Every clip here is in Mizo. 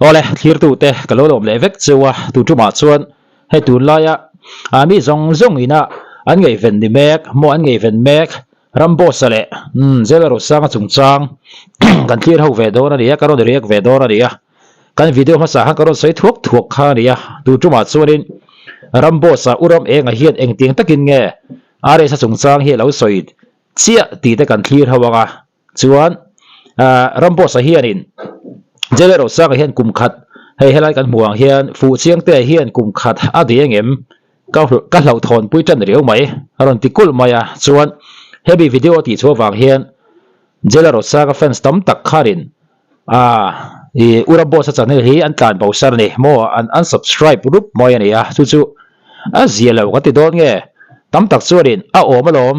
Awle, thlirtute ka lo lawm leh vek cheu a, tu tumah chuan hei tunlaia ah mi zawng zawng ina an ngaihven ni mek maw an ngaihven mek Ramboss-a leh Zela Rosanga chungchang kan thlir ho ve dawn a ni a, ka rawn react ve dawn a ni a. Kan video hmasa khan ka rawn sawi thuak thuak kha a ni a, tu tumah chuanin Ramboss-a u ram enga hian engtiang takin nge RS-a chungchang hi a lo sawi chiah tih te kan thlir ho ang a, chuan Ramboss-a hianin Jailer Rosanga hian kum khat hei helai kan hmuh ang hian Fuhchiangtea hian kum khat a dei angem ka ka hlauhthawnpui tan riau mai a rawn ti kulh mai a, chuan hemi video a tih chhuah vang hian Jailer Rosanga fans tam tak khanin A i Ura Boss a channel hi an tlan bo sar a ni maw an unsubscribe rup mawi a ni a chu chu a zia lo kan ti dawn nge tam tak chuanin a awm alawm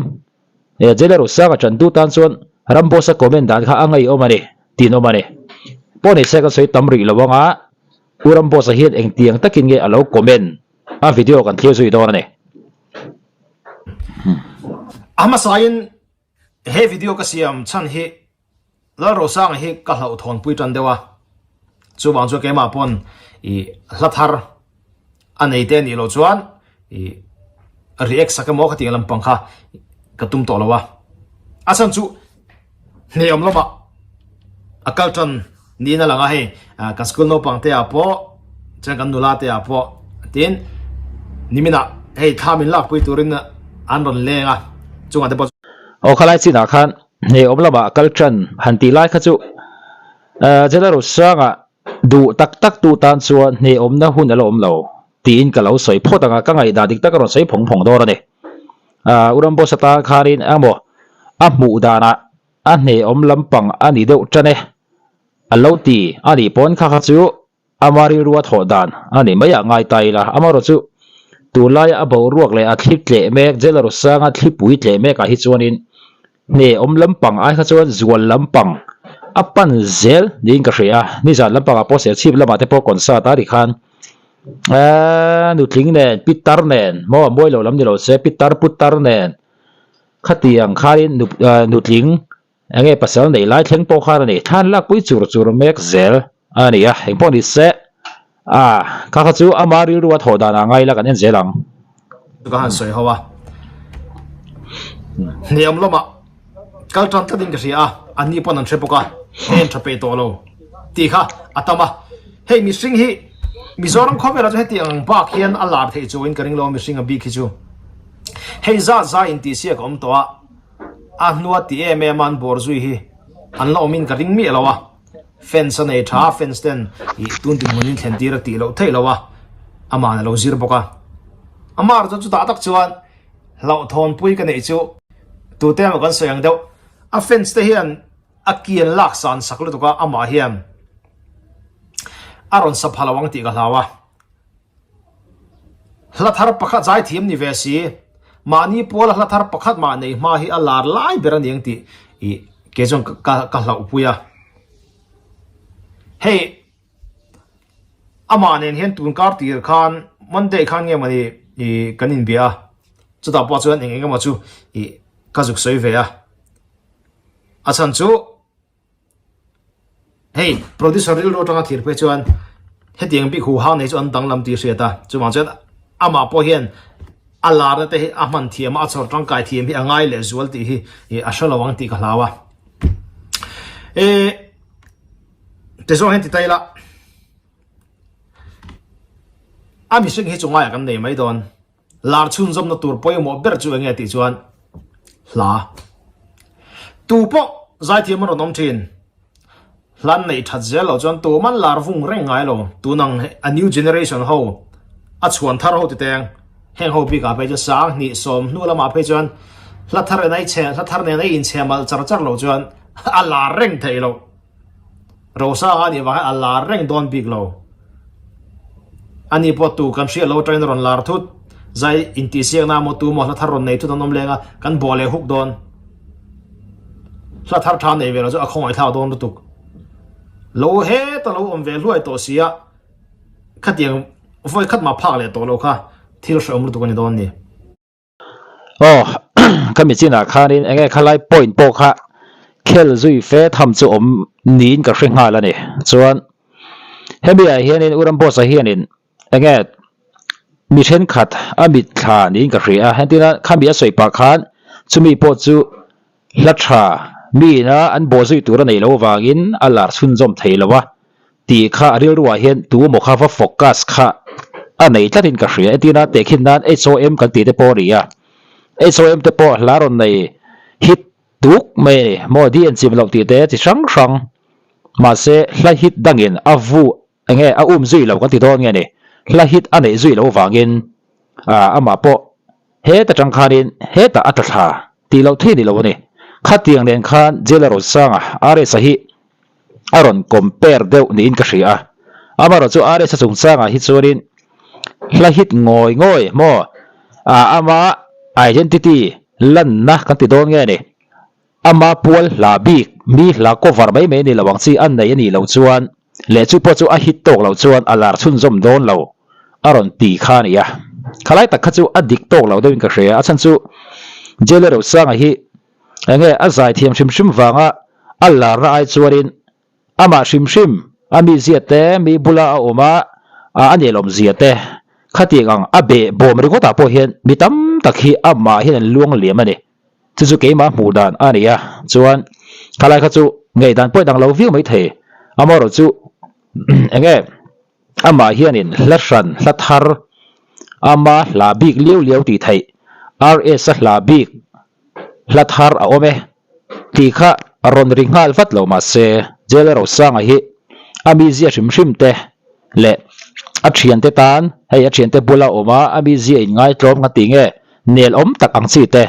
e Jailer Usanga chan duh tan chuan Ram Boss a comment dan kha a ngeiawm a ni tin awm a ni pawh ni se kan sawi tam rih lo anga U Ram Boss a hian engtiang takin nge a lo comment a video kan thlir zui dawn a ni. A hmasain He video ka siam chhan hi Lalrosanga hi ka hlauhthawn pui tan deuh a, chuvang chuan keimah pawn i hla thar a nei te anih loh chuan i react sak emaw ka tih lampang kha ka tum tawh lo a, a chhan chu hneawm lamah a kal tan Niin a lang a hei kan school naupang te ah pawh chuan kan nula te ah pawh tin niminah hei thla min lakpui turin an rawn leng a chungah te pawh Aw khalai chinah khan hne awm lamah a kal tan han tih lai kha chu General Rosanga duh tak tak tu tan chuan hne awmna hun a la awm lo tiin ka lo sawi phawt ang a, ka ngaihdan dik tak a rawn sawi phawng phawng dawn a ni. U Ramboss atan khanin emaw a hmuh danah A hneawm lampang a ni deuh tan e, a lo ti a nih pawn kha kha chu ama rilrua thawh dan a ni mai ah ngai ta ila. Amaherawh chu tunlaia a boruak leh a thli tleh mek, Jailer Sanga thlipui tleh mek ah hi chuanin hneawm lampang ai kha chuan zual lampang a pan zel niin ka hria a. Nizan lampangah pawh Serchhip lamah te pawh concert a ri khan eee nutling nen, pitar nen, maw a mawi lo lam ni lo se, pitar putar nen, Khatiang khain nutling enge pasal nei lai thleng pawh khan a ni. Thlan lakpui chur chur mek zel a ni a, engpawh ni se a kha kha chu ama rilru a thawh danah ngai ila kan en zel ang. Ka han sawi ho a, hniam lamah kal tan tlatin ka hria a, anni pawn an hre bawk a, heng tha peih tawh lo tih kha a tam a. Hei mihring hi Mizoram khawvelah chu heti ang bak hian a lar theih chuangin ka ring lo a mihring a bik hi chu. Hei zat zai in tihsiak a awm tawh a, a hnua ti em em a an bawr zui hi an la awmin ka ring miah lo a, fans a nei tha a, fans ten ih tun tin hmun in thlen tir a tih loh theih lo a, ama'n a lo zir bawk a. Amah erawh chu chutah tak chuan hlauhthawnpui ka neih chu tute emaw kan sawi ang deuh, a fans te hian a kian lak san sak lutuk a, amah hian a rawn sa pha lo ang tih ka hlau a. Hla thar pakhat zaithiam ni ve si, mahni puala hla thar pakhat mah nei hma hi a lar lai ber a ni ang tih ih kei chuan ka ka hlauhpui a. Hei amah nen hian tun kar tir khan Monday khan nge mawni ih kan inbia a, chutah pawh chuan eng eng emaw chu ih ka zuk sawi ve a. A chhan chu hei producer rilru atanga thlir phei chuan hetiang bik hu hang nei chu an danglam tih hriat a, chuvang chuan amah pawh hian a larna te hi a hman thiam a, a chhawr tangkai thiam hi a ngai leh zual tih hi a hre lo ang tih ka hlau a. E tichuan hian ti ta ila a mihring hi chu ngaiah kan nei mai dawn. Lar chhunzawmna tur pawimawh ber chu enge tih chuan hla. Tu pawh zaithiam an rawn awm thin. Hla an neih that zel loh chuan tuman lar vung reng ngai lo. Tunang a new generation ho a chhuan thar ho ti teng heng ho bikah phei chuan sang hnih sawm hnu lamah phei chuan hla thar nen a i chhe hla thar nen a i inchhe malh char char loh chuan a lar reng theih loh. Rosanga nih vang hian a lar reng dawn bik lo. Ani pawh tu kan hriat lo atangin a rawn lar thut. Zai intihsiakna emaw tu emaw hla thar rawn nei thut an awm leng a, kan bawh leh huk dawn. Hla thar tha nei ve lo chu a khawngaihthlak dawn lutuk. Lo heta lo awm ve hluai tawh si a, khatiang vawi khat mah phak leh tawh lo kha thil hrehawm lutuk a ni dawn ni. Aw, ka mi chinah khanin eng nge khalai point pawh kha khel zui fe tham chu awm niin ka hre nghal a ni. Chuan. Hemi ah hianin U Ramboss-a hianin enge mi thenkhat a mitthla niin ka hria a, entirna khami a sawi pah khan chumi pawh chu hla tha mi ina an bawh zui tur a neih loh avangin a lar chhunzawm thei lo a tih kha a rilru ah hian tu emaw kha va focus kha a nei tlatin ka hria. Entirna tehkhin nan HOM kan tih te pawh a ni a, HOM te pawh hla rawn nei hit tuk mai a ni. Maw di en chim loh tih te chi hrang hrang mahse hla hit dangin a vu enge a um zui lo kan ti dawn nge ni. Hla hit a neih zui loh vangin amah pawh heta tang khanin hetah a tla thla tih loh thei ni lo a ni. Khatiang nen khan Jailer Rosanga RS-a hi a rawn compare deuh niin ka hria a. Amaherawh chu RS-a chungchangah hi chuanin hla hit ngawi ngawi maw ama identity lanna kan ti dawn nge ni. Ama pual hla bik mi hla cover mai mai ni lo ang chi a nei a nih loh chuan leh chu pawh chu a hit tawk loh chuan a lar chhunzawm dawn lo a rawn ti kha a ni a. Khalai tak kha chu a dik tawk lo deuhin ka hria a chhan chu Jailer Rosanga hi Enge a zaithiam hrim hrim vanga a larna ai chuanin amah hrim hrim a mizia te, mi bula a awm a, a nelawm zia te khatiang ang a beh bawm ringawtah pawh hian mi tam tak hi amah hian an luang liam a ni. Chu chu keimah hmuh dan a ni a, chuan khalai kha chu ngaihdan pawh dang lo viau mai thei. Amaherawh chu enge amah hianin hla hran, hla thar, ama hla bik liau liau tih theih, RS-a hla bik, Hla thar a awm e tih kha rawn ri nghal vat lo mahse Jail Rosanga hi a mizia hrim hrim te leh a thiante tan hei a thiante bula awm a a mizia in ngaitlawm nga tih nge nel awm tak ang chi te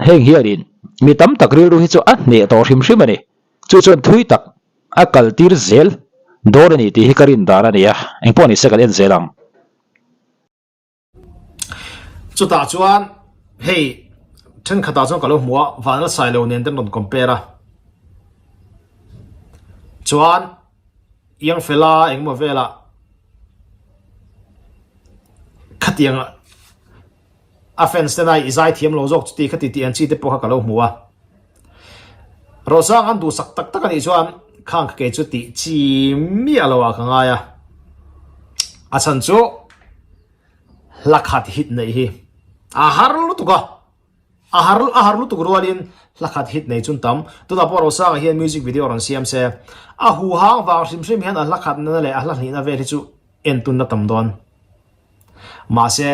heng hianin mi tam tak rilru hi chu a hneh tawh hrim hrim a ni. Chu chuan thui tak a kal tir zel dawn a ni tih hi ka rin dan a ni a, engpawh nise kan en zel ang. Chutah chuan hei thenkhatah chuan ka lo hmu a, Vanla Sailo nen te an rawn compare a. Chuan Iangfela engemaw velah khatiang a fans ten a i zai thiam lo zawk chuti khati tih ang chi te pawh kha ka lo hmu a. Rosang an duhsak tak tak a nih chuan khang kha kei chu tih chi miah lo ah ka ngai a. A chhan chu hla khat hit neih hi a har lutuk a, a har a har lutuk rualin hla khat hit nei chun tam. Tunah pawh Rosanga hian music video rawn siam se, a huhang vang hrim hrim hian a hla khatna leh a hla hlihna vel hi chu entunna tam dawn. Mahse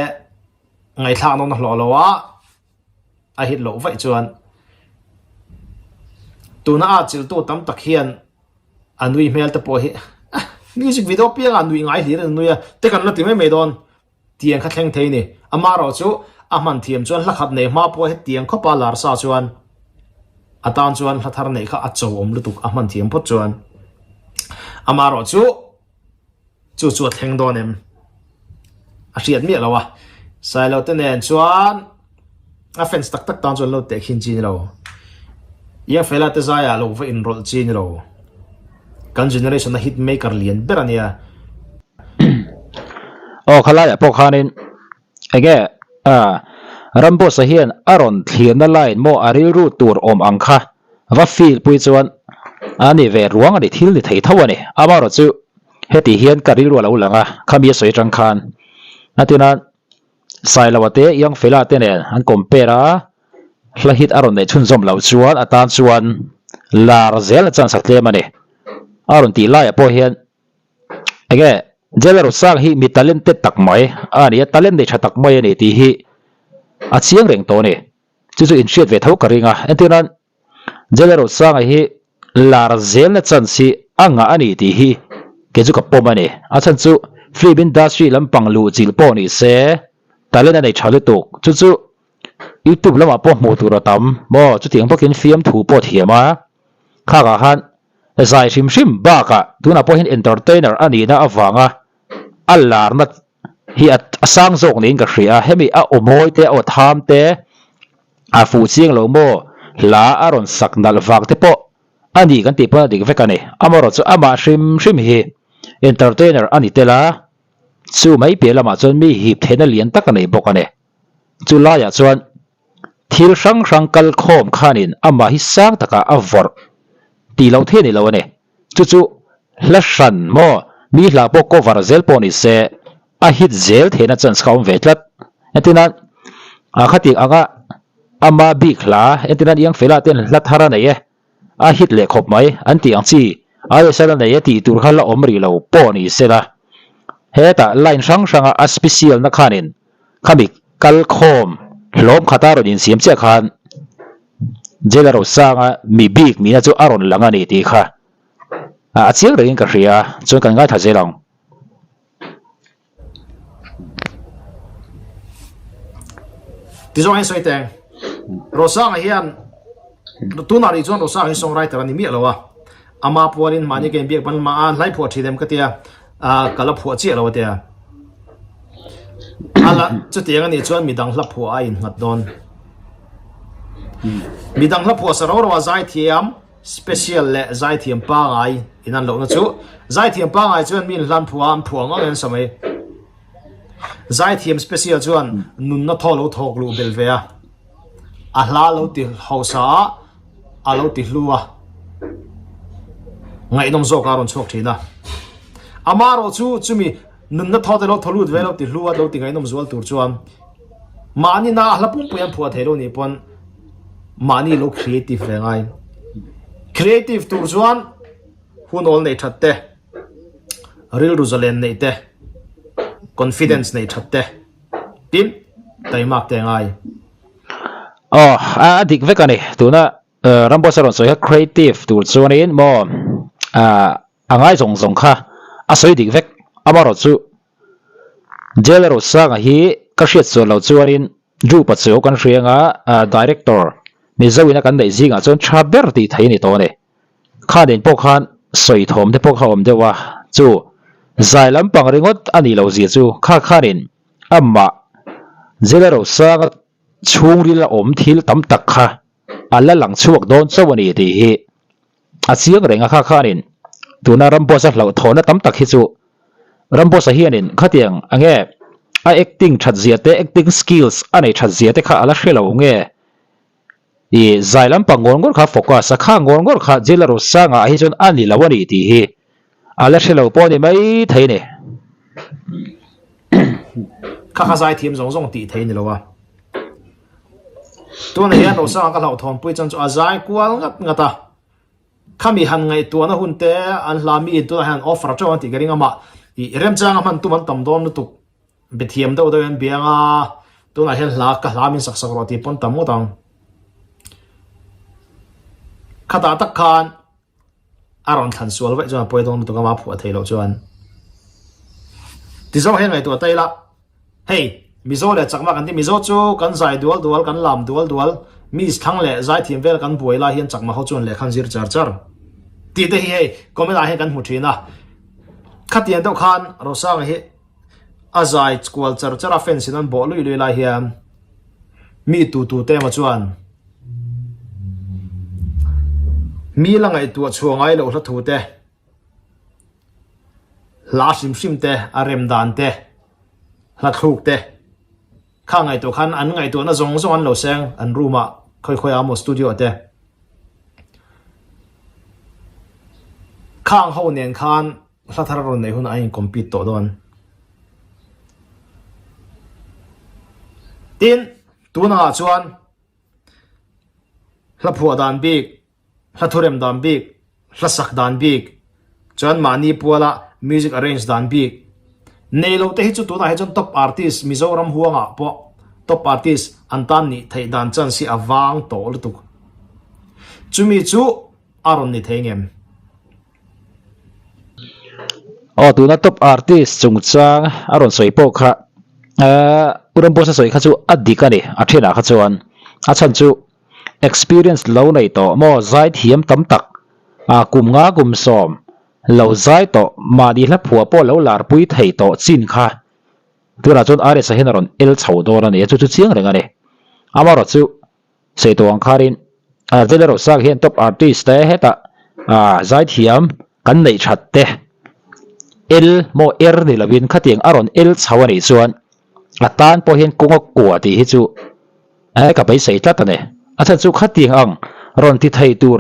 ngaihthlak nawm na hlawh lo a. a hit loh vaih chuan tuna a chiltu tam tak hian a nui hmel te pawh hi music video pianga nui ngai hlir an nui a te kan la ti mai mai dawn tiang kha thleng thei ni ama erawh chu a hman thiam chuan hla khat nei hma pawh hetiang khawpa lar sa chuan a tan chuan hla thar neih kha a cho awm lutuk a hman thiam phawt chuan ama erawh chu Chu chu a thleng dawn em? A hriat miah lo a. Sailo te nen chuan a fans tak tak tan chuan lo teh khin chi ni lo. Iangfela te zaiah lo va inrawlh chi ni lo. Kan generation a hit maker lian ber a nia. Aw khalaiah pawh khanin enge Ramboss-a hian a rawn thlirna line maw a rilru tur awm ang kha va feel pui chuan a ni ve ruang a ni, thil ni thei tho a ni. Amaherawh chu heti hian ka rilru a lo lang a, khami a sawi atang khan a tina Sailoa te Iangfela te nen an compare a, hla hit a rawn neih chhunzawm loh chuan a tan chuan lar zel a chance a tlem a ni. A rawn tih laiah pawh hian Enge Jailer Rosang hi mi talented tak mai a ni a, talent nei tha tak mai a ni tih hi a chiang reng tawh a ni. Chu chu inhriat ve tho ka ring a, entir nan Jailer Rosanga hi lar zelna chance hi a ngah a ni tih hi kei chu ka pawm a ni. A chhan chu film industry lampang luh chilh pawh ni se talent a nei tha lutuk. Chu chu YouTube lamah pawh hmuh tur a tam maw, chutiang bawkin fiamthu pawh thiam a, khakah khan Zai hrim hrim bakah tunah pawh hian entertainer a nihna avanga a larna hi a sang zawk niin ka hria a, hemi a aw mawi te, a aw tham te, a fuh chiang lo maw, hla a rawn sak nalh vang te pawh a ni kan tih pawn a dik vek a ni. Amaherawh chu amah hrim hrim hi entertainer a ni tel a, chu mai piah lamah chuan mi hip theihna lian tak a nei bawk a ni. Chu laiah chuan Thil hrang hrang kal khawm khanin amah hi sang takah a vawrh tih loh thei a ni lo a ni. Chu chu hla hran maw? Mi hla pawh cover zel pawh ni se a hit zel theihna chance kha a awm ve tlat. Entirna a khatik anga ama bik hla entirna Iang Fela ten hla thar a nei e, a hit leh khawp mai an tih ang chi ISL a nei e tih tur kha la awm rih lo pawh ni sela. Hetah line hrang hranga a special na khanin khami kal khawm hlawm khata rawn insiam chiah khan Jailer Rosanga mi bik nihna chu a rawn lang a ni tih kha a chiang rengin ka hria chuan kan ngaithla zel ang. Tizawng hian sawi teng. Rosanga hian tunah rih chuan Rosanga hi songwriter a ni miah lo a. Ama pualin mahni ka inbiak ban mah a hlai phuah thin em ka tia ka la phuah chiah lo a tia. A la chutiang a nih chuan midang hla phuah a innghat dawn. Midang hla phuah sa ro ro a zaithiam. Special leh zaithiam pangai in an lohna chu zaithiam pangai chuan mi inhlan phuah a an phuah ang ang en sa mai. Zaithiam special chuan nunna thaw lo thawk luh belh ve a, a hla lo ti hausa a, a lo ti hlu a, ngaihnawm zawk a rawn chhuak thin a. Amaherawh chu chumi nunna thaw te lo thaw lut ve lo ti hlu a, lo ti ngaihnawm zual tur chuan mahni na a hla pumpui an phuah thei lo nih pawn mahni lo creative ve ngai. Creative tur chuan hun awl neih that te, rilru zalen neih te, confidence neih that te, tin taimak te ngai. Aw, a dik vek a ni. Tuna Ramboss a rawn sawi kha creative tur chuanin maw a ngai zawng zawng kha a sawi dik vek. Amaherawhchu Jail Rosanga hi ka hriat sual lo chuanin Drew Pachuau kan hria anga Director Mizo ina kan neih zingah chuan tha ber tih thei a ni tawh a ni. Kha nen pawh khan sawi thawm te pawh kha awm deuh a, chu zai lampang ringawt a nih loh zia chu kha khanin amah Jail Rosanga chhungril a awm thil tam tak kha a la lang chhuak dawn chauh a ni tih hi a chiang reng a kha khanin tuna Ramboss a hlauhthawhna tam tak hi chu Ramboss a hianin khatiang ange a acting that zia te acting skills a nei that zia te kha a la hre lo nge i zai lampang ngawr ngawr kha focus a kha ngawr ngawr kha Jailer Rosanga ah hi chuan a ni lo a ni tih hi a la hre lo pawh a ni mai thei a ni. Kha kha zai thiam zawng zawng tih thei a ni lo a. Tunah hian Rosanga ka hlauhthawnpui chuan chu a zai kual ngat ngat a. Khami han ngaihtuahna hun te an hla mi in tunah hian an offer teuh ang tih ka ring a mah ih remchanga hman tum an tam dawn lutuk. Be thiam deuh deuh in biang a tunah hian hla ka hla min sak sak rawh tih pawn tam ngawt ang. Khatah tak khan a rawn thlan sual vaih chuan a pawi dawn lutuk a mah phuah thei loh chuan ti zawk hian ngaihtuah ta ila hei Mizo leh chakma kan ti Mizo chu kan zai dual dual kan lam dual dual miss thlang leh zai thiam vel kan buai lai hian chakma ho chuan lehkha an zir char char tih te hi hei comment ah hian kan hmu thin a khatiang deuh khan Rosanga hi A zai kual char char a fence in an bawh lui lui lai hian mi tu tu te emaw chuan mi la ngaihtuah chhuah ngai loh hla thu te hla hrim hrim te a rem dan te hla thluk te kha ngaihtuah khan an ngaihtuahna zawng zawng an lo seng an room ah khawi khawi ah emaw studio ah te khang ho nen khan Hla thar a rawn neih hunah a in compete tawh dawn. Tin, tunah chuan hla phuah dan bik, hla thurem dan bik, hla sak dan bik, chuan mahni puala music arrange dan bik nei lo te hi chu tunah hi chuan top artist Mizoram huangah pawh top artist an tan nih theih dan chance hi a vang tawh lutuk. Chumi chu a rawn ni thei ngem? Aw tuna top artist chungchang a rawn sawi pawh kha eh Pu Ramboss a sawi kha chu a dik a ni a thenah kha chuan a chhan chu experience lo nei tawh maw zai thiam tam tak ah kum nga kum sawm lo zai tawh mahni hla phuah pawh lo lar pui thei tawh chin kha tunah chuan RS-a hian a rawn el chho dawn a ni a chu chu chiang reng a ni amaherawhchu chu Seituang ang kharin Zela Rosak hian top artist te hetah zaithiam kan neih that te el maw er ni lovin khatiang a rawn el chho a nih chuan a tan pawh hian kawng a kua tih hi chu ka beisei tlat a ni. A chhan chu khatiang ang rawn ti thei tur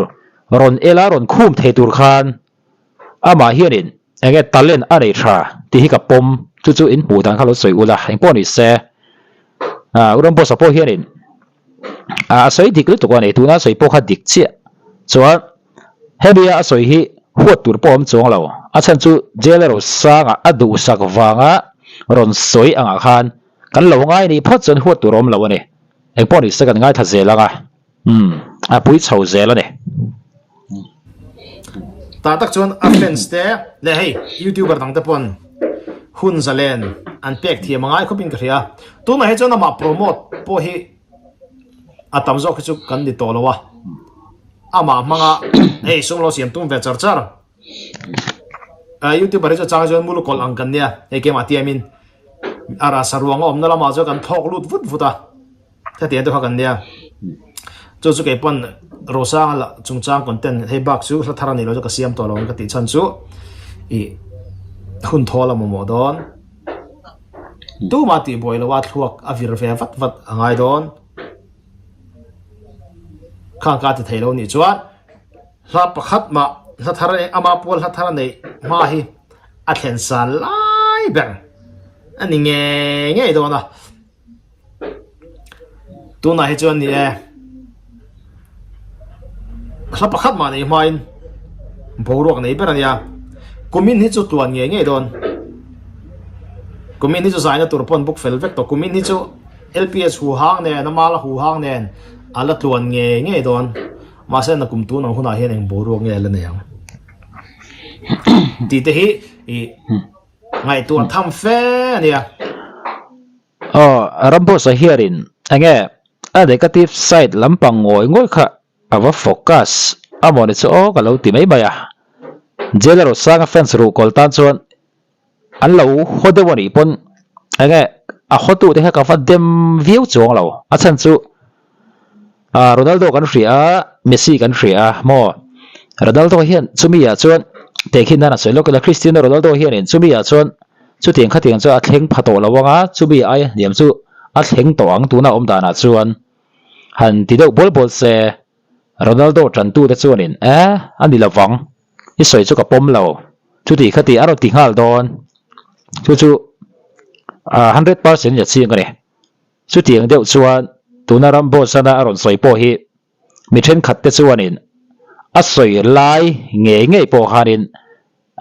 rawn el a rawn khum thei tur khan amah hianin. Enge talent a nei tha tih hi ka pawm, chu chu in hmuh dan kha lo sawi ula, engpawh ni se. U Rambosa pawh hianin a sawi dik lutuk a ni, tuna a sawi pawh kha dik chiah. Chuan hemi a sawi hi huat tur pawh a awm chuang lo, a chhan chu jail a Rosanga a duhsak vanga rawn sawi angah khan kan lo ngai nih phawt chuan huat tur a awm lo a ni. Engpawh ni se kan ngaithla zel ang a. Umm, a pui chho zel a ni. Tah tak chuan a fans te leh hei youtuber dang te pawn hun zalen an pek thiam a ngai khawp in ka hria. Tunah hi chuan amah promote pawh hi a tam zawk hi chu kan ni tawh lo a. Amah hmanga hei sum lo siam tum ve char char. Youtuber hi chu chang chuan mulu kawlh ang kan nia hei keimah tiamin a rasa ruang a awmna lamah chuan kan thawk lut vut vut a. Hetiang te kha kan nia. Chu chu kei pawn Rosanga la chungchang content hei bak chu hla thar a ni lo chu ka siam tawh lo ang ka tih chhan chu i hun thawl a mamawh dawn. Tumah tih buai lo a thluak a vir ve vat vat a ngai dawn. Khang ka ti thei lo nih chuan hla pakhat mah hla thar ama pual hla thar a neih hma hi a thlen san lai ber a ni ngei ngei dawn a. Tunah hi chuan ni e, hla pakhat mah nei hmain boruak nei ber a nia. Kumin hi chu tluan ngei ngei dawn. Kumin hi chu zaina tur pawn buk fel vek tawh. Kumin hi chu LPS hu hang nen, ama la hu hang nen a la tluan ngei ngei dawn. Mahse na kum tun ang hunah hian eng boruak nge a la nei ang tih te hi ih ngaihtuah tham fe a nia. Aw, Rambosa hianin enge a negative side lampang ngawi ngawi kha a va focus a maw ni chu aw ka lo ti mai mai a. Jail a Rosanga fans ruhkawl tan chuan an lo haw deuh a nih pawn enge a hawtute kha ka va dem viau chuang lo. A chhan chu Ronaldo kan hria a, Messi kan hria a maw? Ronaldo hian chumi ah chuan tehkhin nan a sawi lawk ila Cristiano Ronaldo hianin chumi ah chuan chutiang khatiang chu a thleng pha tawh lo ang a, chumi ai hniam chu a thleng tawh ang tuna awm danah chuan han ti deuh bawl bawl se Ronaldo tantute chuanin e a ni lovang i sawi chu ka pawm lo chuti khati a rawn ti nghal dawn chu chu 100% in a chiang a ni. Chutiang deuh chuan tuna ram boss-ana a rawn sawi pawh hi mi thenkhat te chuanin a sawi lai ngei ngei pawh khanin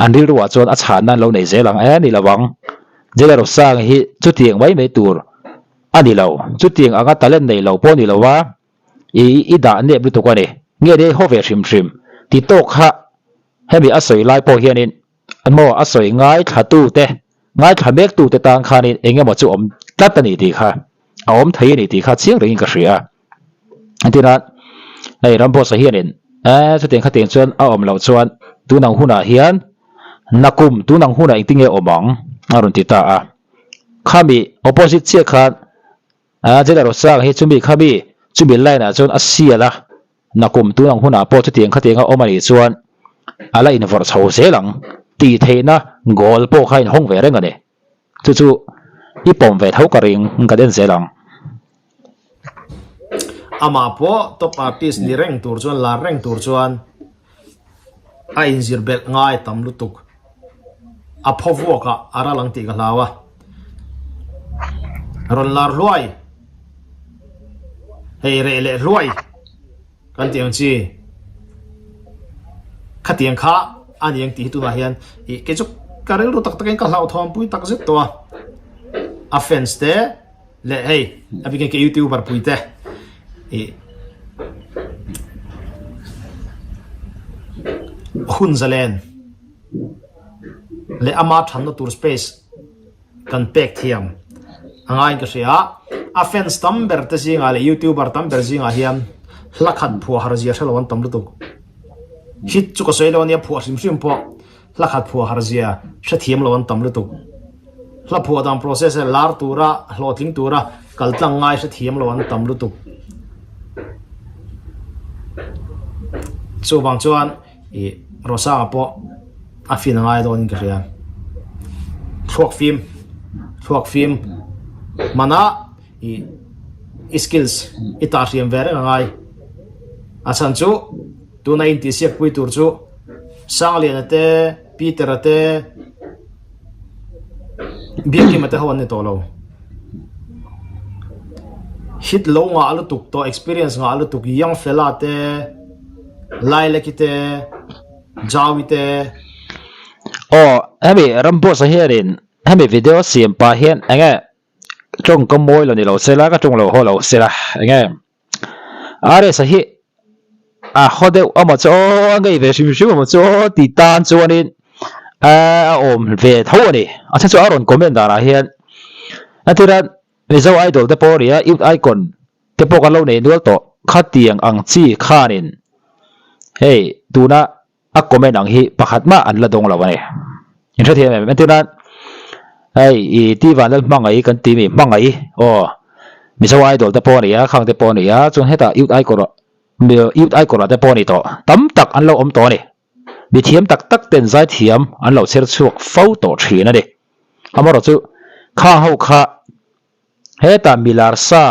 an rilruah chuan a chhanna an lo nei zel ang e ni lo ang. Jela Rosang hi chutiang mai mai tur a ni lo, chutiang anga talent nei lo pawh ni lo a, i i dah nep lutuk a ni. Nge ni haw ve hrim hrim ti tawk kha hemi a sawi lai pawh hianin maw a sawi ngaithlatute Ngaithla mektute tan khanin eng emaw chu awm tlat a ni tih kha a awm thei a ni tih kha chiang rengin ka hria a. Entirna, hei Rambosa hianin eh chutiang khatiang chuan a awm loh chuan tun ang hunah hian nakum tun ang hunah engtin nge awm ang a rawn ti ta a. Khami opposite chiah khan ah Jela Rosanga hi chumi khami chumi line ah chuan a sial a. Nakum tun ang hunah pawh chutiang khatiang a awm a nih chuan a la invawrh chho zel ang tih theihna goal pawh kha a inhawng ve reng a ni. Chu chu i pawm ve tho ka ring kan en zel ang. Amah pawh top artist ni reng tur chuan lar reng tur chuan a inzir belh ngai tam lutuk. A phaw vuakah a ral ang tih ka hlau a. Rawn lar hluai. Hei reh leh hluai kan tih ang chi. Khatiang kha a ni ang tih hi tunah hian ih kei chu ka rilru tak takin ka hlauhthawm pui tak zet tawh a. A fans te leh hei a bikin ka youtuber pui te ih hun zalen leh ama thanna tur space kan pek thiam a ngaiin ka hria a a fans tam ber te zingah leh youtuber tam ber zingah hian hla khat phuah har zia hrelo an tam lutuk hit chu ka sawi lo ania phuah hrim hrim pawh Hla khat phuah har zia hrethiam lo an tam lutuk. Hla phuah dan process e lar tura hlawhtling tura kal tlang ngai hrethiam lo an tam lutuk. Chuvang chuan i Rosanga pawh a fin a ngai dawnin ka hria. Thluak fim, thluak fim hmana i i skills i tah hriam ve reng a ngai. A chhan chu tuna intihsiakpui tur chu Sangliana te. Peter-a te, Biakima te ho an ni tawh lo. Hit lo ngah lutuk tawh, experience ngah lutuk Young Fella te, Lilac-i te, Jaui te. Aw, hemi Ramboss-a hianin hemi video siam pah hian enge tawngkam mawi lo ni lo sela, ka tawng lo haw lo sela, enge RS-a hi a haw deuh amaw chu aw a ngei ve hrim hrim amaw chu aw tih tan chuanin a awm ve tho a ni. A chhan chu a rawn comment danah hian entirah Mizo Idol te pawh a ni a, Youth Icon te pawh kan lo nei nual tawh khatiang ang chi khanin hei tuna a comment ang hi pakhat mah an la dawng lo a ni. In hrethiam em? Entir nan hei i ti van lal hmangaih kan ti mi hmangaih aw Mizo Idol te pawh a ni a, khang te pawh a ni a, chuan hetah Youth Icon Youth Icon ah te pawh a ni tawh. Tam tak an lo awm tawh a ni. Mi thiam tak tak ten zaithiam an lo chher chhuak fo tawh thin a ni. Amaherawhchu chu khang ho kha hetah milar sa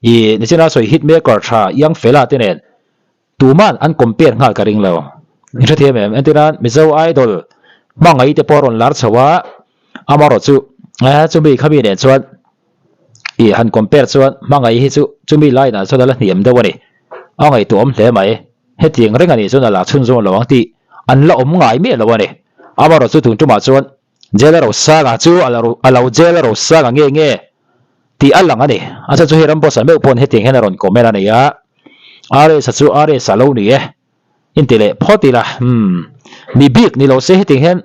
i nichina sawi hit maker tha Young Fella te nen Tuman an compare nghal ka ring lo. In hrethiam em? Entirnan Mizo Idol hmangaih te pawh a rawn lar chho a, amaherawh chu eh chumi khami nen chuan ih han compare chuan hmangaih hi chu chumi line ah chuan a la hniam deuh a ni. A ngaihtuahawm hle mai. Hetiang reng a nih chuan a la chhunzawm lo ang tih an la awm ngai miah lo a ni. Amaherawh chu tun tumah chuan Jail a Rosanga chu a lo a lo jail a Rosanga nge nge tih a lang a ni. A chhan chu hei Ramboss-a meuh pawhin hetiang hian a rawn comment a nei a, RS-a chu RS-a lo ni e, inti leh phawt ila, umm, mi bik ni lo se hetiang hian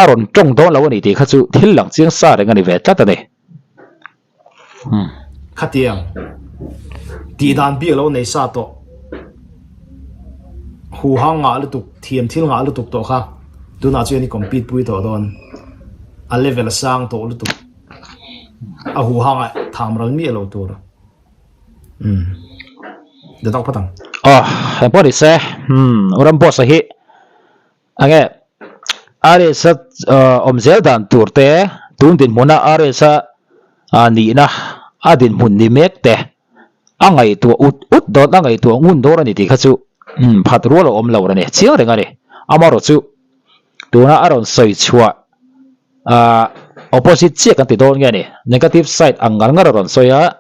a rawn tawng dawn lo a ni tih kha chu thil lang chiang sa reng a ni ve tlat a ni. Umm. Khatiang tih dan bik lo nei sa tawh. Huhang ngah lutuk, thiam thil ngah lutuk tawh kha tunah chuan i compete pui tawh dawn. A level a sang tawh lutuk. A huhang ah tham ral miah lo tur. Umm. Dawt ang phawt ang. Aw, engpawh ni se, umm, u Ramboss-a hi Enge RS-a awm zel dan tur te, tun dinhmuna RS-a nihna a dinhmun ni mek te a ngaihtuah ut ut dawn, a ngaihtuah ngun dawn a ni tih kha chu phat rual a awm lo a ni, chiang reng a ni. Amaherawh chu tuna a rawn sawi chhuah opposite chiah kan ti dawn nge ni, negative side ang ngar ngar a rawn sawi a,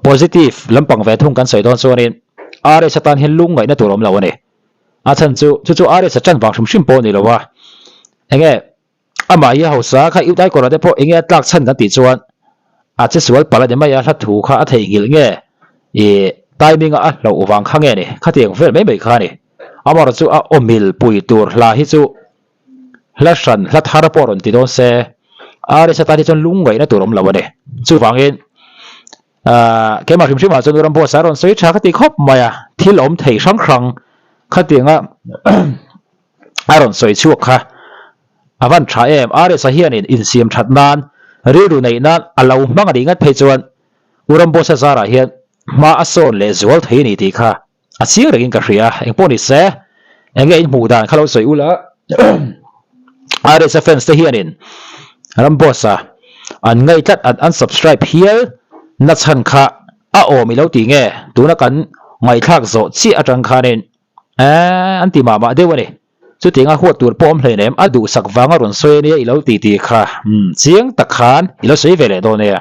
positive lampang ve thung kan sawi dawn chuanin RS atan hian lungngaihna tur a awm lo a ni. A chhan chu, chu chu RS a ṭan vang hrim hrim pawh a ni lo a. Enge amah hi a hausa kha Youth Icon ah te pawh enge a tlak chhan kan tih chuan a che sual palh a ni mai a, hla thu kha a theihnghilh nge ih timing a a hlauh vang kha nge ni, khatiang vel mai mai kha a ni. Amaherawhchu chu a awmil pui tur hla hi chu hla hran hla thar pawh rawn ti dawn se RS atan hi chuan lungngaihna tur awm lo a ni. Chuvangin. Ahh keimah hrim hrimah chuan Ram Boss a rawn sawi tha ka ti khawp mai a, thil awm thei hrang hrang khatianga a rawn sawi chhuak kha a van tha em. RS-a hianin insiam that nan rilru neih nan a lo hmang a nih ngat phei chuan U Ram Boss-a zarah hian hma a sawn leh zual thei a ni tih kha A chiang rengin ka hria, engpawh ni se, enge in hmuh dan kha lo sawi ula, RSA fans te hianin Ramboss-a an ngaih tlat an unsubscribe hial na chhan kha a awm i lo ti nge, tuna kan ngaihthlak zawh chiah atang khanin eh an ti mah mah deuh a ni, chutianga huat tur pawh awm hleinem a duhsak vanga rawn sawi ania i lo ti tih kha chiang tak khan i lo sawi ve leh dawn nia.